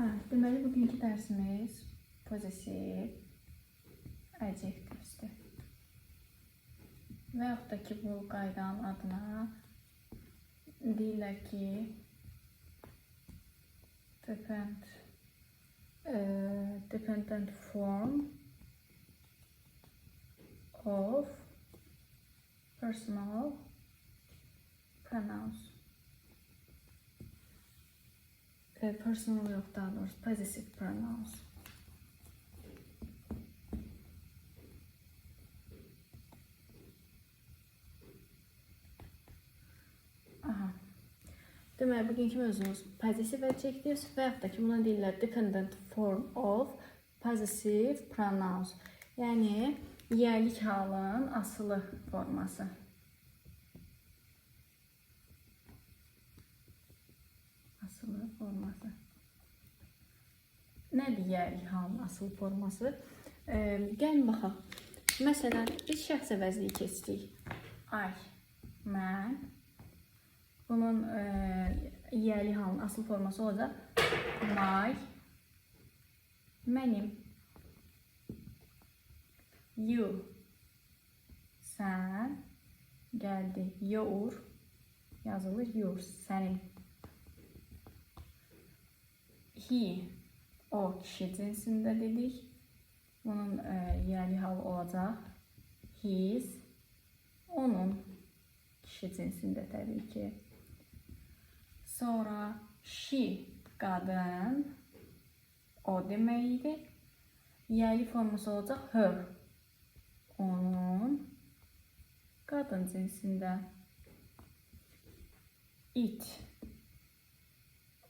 Hə, deməli bugünkü dərsimiz possessive adjectives'dir. Və yaxud da ki, bu qaydanın adına deyirlər ki, dependent form of personal pronouns. Personal yox, daha doğrusu possessive pronouns. Aha. Deməli, bugünkü mövzumuz possessive adjectives və yaxud da ki, buna deyirlər dependent form of possessive pronouns. Yəni, yiyəlik halın asılı forması. Asılı forması. Nədir yiyəlik halın asılı forması? Gəlin baxaq. Məsələn, biz şəxs əvəzliyi keçdik. I, mən. Bunun yiyəlik halının asıl forması olacaq. My, mənim. You, sən. Gəldi. Your, yazılır. Yours, sənin. He, o kişi cinsində dedik. Bunun yiyəlik halı olacaq. His, onun kişi cinsində təbii ki. Sonra she, qadın, o demək idi. Yiyəlik forması olacaq her, onun, qadın cinsində. It,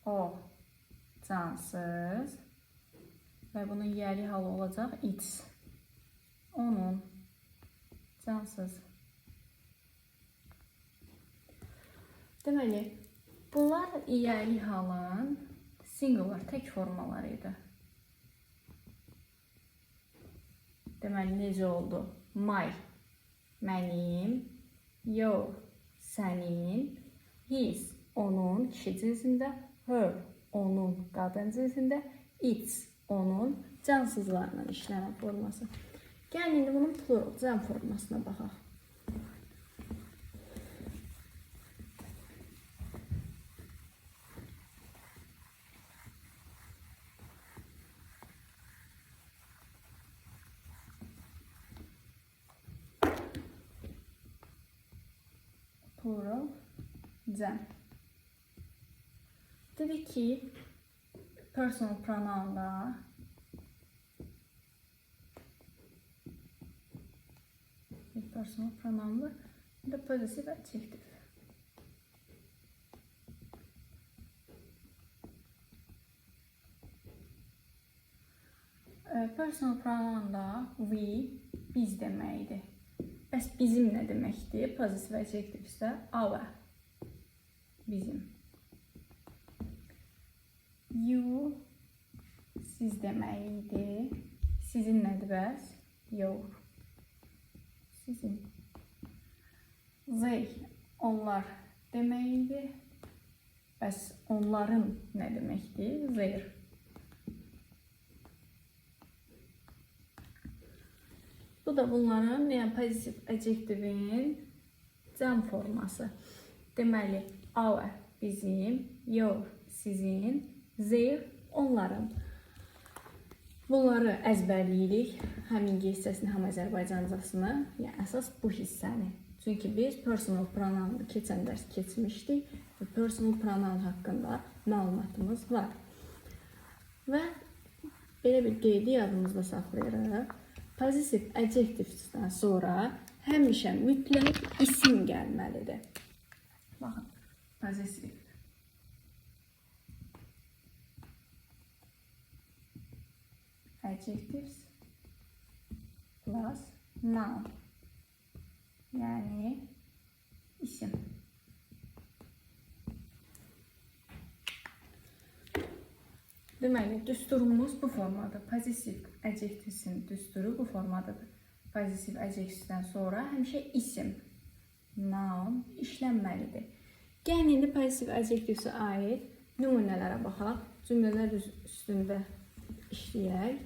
o, cansız və bunun yiyəlik halı olacaq its, onun, cansız. Deməli, bunlar yiyəlik halın singular, tək formaları idi. Deməli, necə oldu? My, mənim, your, sənin, his, onun, kişi cinsində, her, onun, qadın cinsində, its, onun, cansızlarla işlənən forması. Gəlin indi bunun plural, cəm formasına baxaq. Plural, cəm. Dedik ki, personal pronounda bir personal pronoun var. Bir de possessive adjective. Personal pronounda we, biz deməkdir. Bəs bizim nə deməkdir? Possessive adjective isə our, bizim. You, siz demək idi. Sizin nədir bəs? Your, sizin. They, onlar demək idi. Bəs onların nə deməkdir? Their. Bu da bunların, yəni possessive adjective'in cəm forması. Deməli, our bizim, your sizin, their onların. Bunları əzbərləyirik. Həm ingiliscəsini, həm azərbaycancasını. Yəni əsas bu hissəni. Çünki biz personal pronoun keçən dərs keçmişdik və personal pronoun haqqında məlumatımız var. Və belə bir qeydi yadımızda saxlayırıq. Possessive adjectives'dən sonra həmişə mütləq isim gəlməlidir. Baxın, possessive adjectives plus noun. Yəni isim. Deməli, düsturumuz bu formada. Possessive adjectives'in düsturu bu formadadır. Possessive adjectives'dən sonra həmişə isim, noun işlənməlidir. Gəlin indi possessive adjectives'ə aid Nümunələrə baxaq. Cümlələr üstündə işləyək.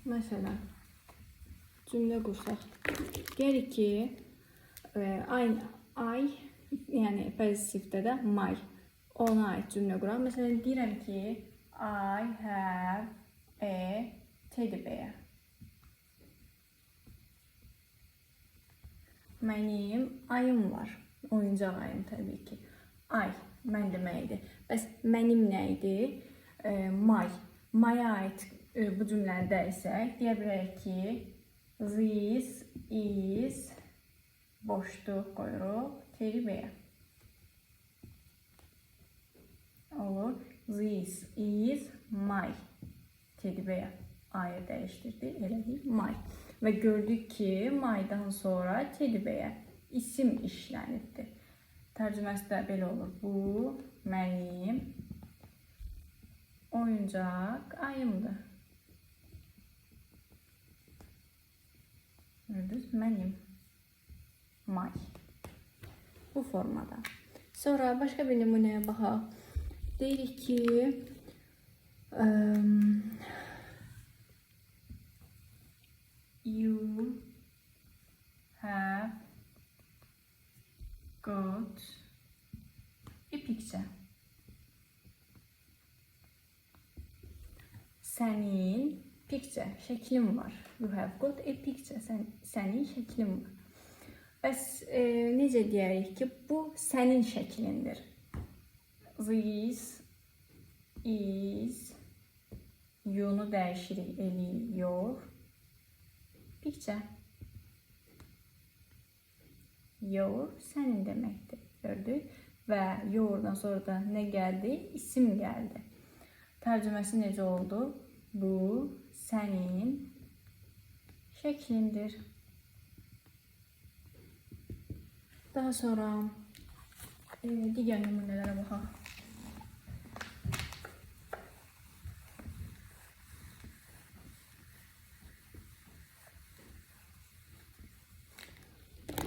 Məsələn, cümlə qursaq. Deyərik ki, I, yəni possessivdə də my, ona aid cümlə quraq. Məsələn, deyirəm ki, I have a teddy bear. Mənim ayım var. Oyuncaq ayım təbii ki. Ay, mən deməkdir. Bəs mənim nə idi? My. My-a aid bu cümləni dəyişsək, deyə bilərik ki, this is boşluq qoyuruq, teddy bear. Olur. This is my teddy bear. Ayı dəyişdirdik, elədik my. Və gördük ki, my-dan sonra teddy bear isim işlənibdir. Tərcüməsi də belə olur. Bu mənim oyuncaq ayımdır. Gördünüz? Mənim. My. Bu formada. Sonra başqa bir nümunəyə baxaq. Deyirik ki, you have got a picture. Sənin picture, şəklin var. You have got a picture. Sənin şəklin var. Bəs necə deyərik ki, bu sənin şəklindir? This is, you-nu dəyişirik, eləyik your picture. Your sənin deməkdir. Gördük. Və your'dan sonra da nə gəldi? İsim gəldi. Tərcüməsi necə oldu? Bu sənin şəklindir. Daha sonra digər nümunələrə baxaq.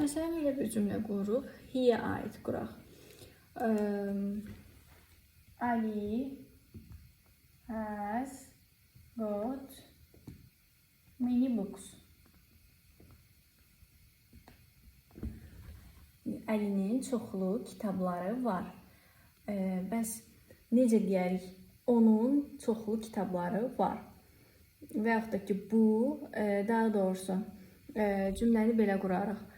Məsələn, belə bir cümlə qururuq. He-yə aid quraq. Ali has got many books. Əlinin çoxlu kitabları var. Bəs necə deyərik? Onun çoxlu kitabları var. Və yaxud da ki, bu, daha doğrusu, cümləni belə qurarıq.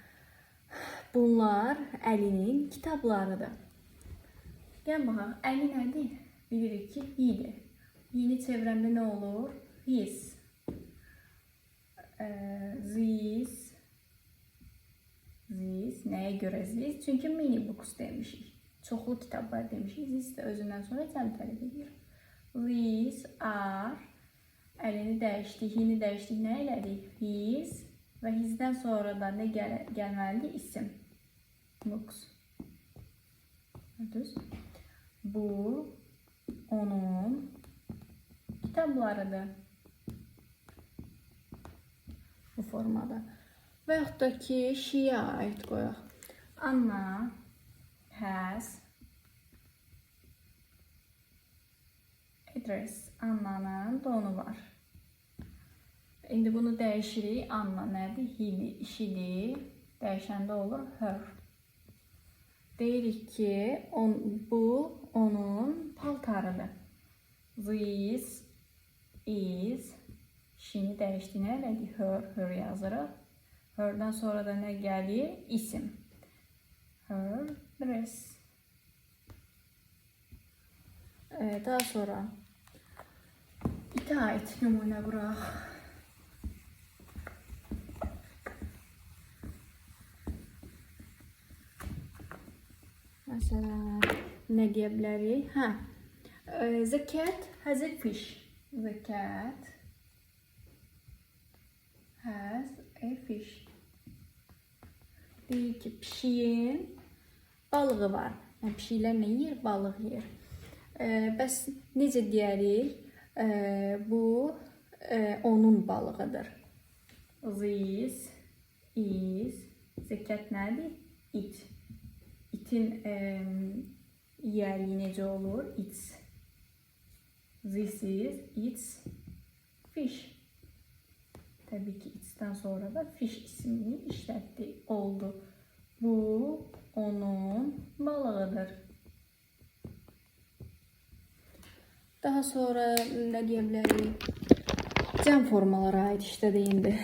Bunlar Əlinin kitablarıdır. Gəl baxaq, Əli nədir? Bilirik ki, he-dir. He-ni çevirəndə nə olur? His. This. This. Nəyə görə this? Çünki many books demişik. Çoxlu kitablar demişik. This də özündən sonra cəm tələb edir. These are. Əlini dəyişdik, he-ni dəyişdik. Nə elədik? His. Və hisdən sonra da nə gəlməlidir? İsim. Books. Düz. Bu onun kitablarıdır. Bu formada. Və yaxud da ki, she-yə aid qoyaq. Anna has a dress. Annanın donu var. İndi bunu dəyişirik. Anna nədir? He-dir, işidir. Dəyişəndə olur her. Deyirik ki, bu onun paltarıdır. This is, she-ni dəyişdik, nə elədik? Her, her yazırıq. Her'dan sonra da nə gəlir? İsim. Her dress. Daha sonra itə aid nümunə quraq. Məsələn, nə deyə bilərik? Hə. The cat has a fish. The cat has a fish. Deyir ki, pişiyin balığı var. Yəni, pişiklər nə yeyir? Balıq yeyir. Bəs necə deyərik? Bu onun balığıdır. This is, the cat nədir? It. İtin yiyəliyi necə olur? It's. This is its fish. Təbii ki, its'dən sonra da fish ismini işlətdik. Oldu. Bu onun balığıdır. Daha sonra nə deyə bilərik? Cəm formalara aid işlədik indi.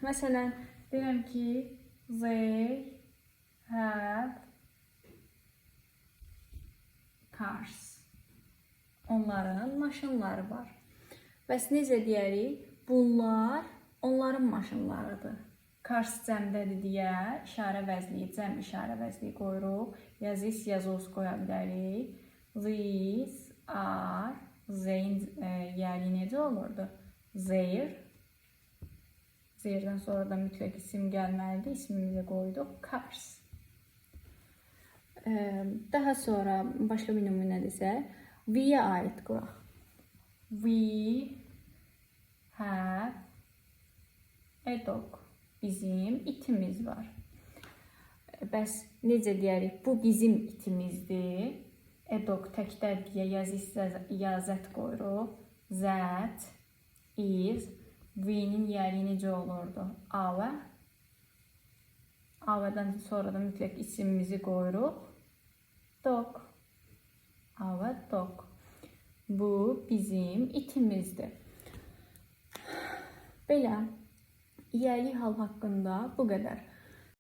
Məsələn, deyirəm ki, they have cars. Onların maşınları var. Bəs necə deyərik? Bunlar onların maşınlarıdır. Cars cəmdədir deyə işarə vəzliyi, cəm işarə vəzliyi qoyuruq. Ya this, ya those qoya bilərik. These are, they-in yiyəliyi necə olurdu? Their. Their'dən sonra da mütləq isim gəlməlidir. İsmimizi qoyduq. Cars. Daha sonra başqa bir nümunə desə, we-yə aid quraq. We have a dog. Bizim itimiz var. Bəs necə deyərik? Bu bizim itimizdir. A dog təkdər deyə ya this, ya that qoyuruq. That is, we-nin yiyəliyi necə olurdu? Our. Our-dan sonra da mütləq isimimizi qoyuruq. Dog. Our dog. Bu bizim itimizdir. Belə, yiyəli hal haqqında bu qədər.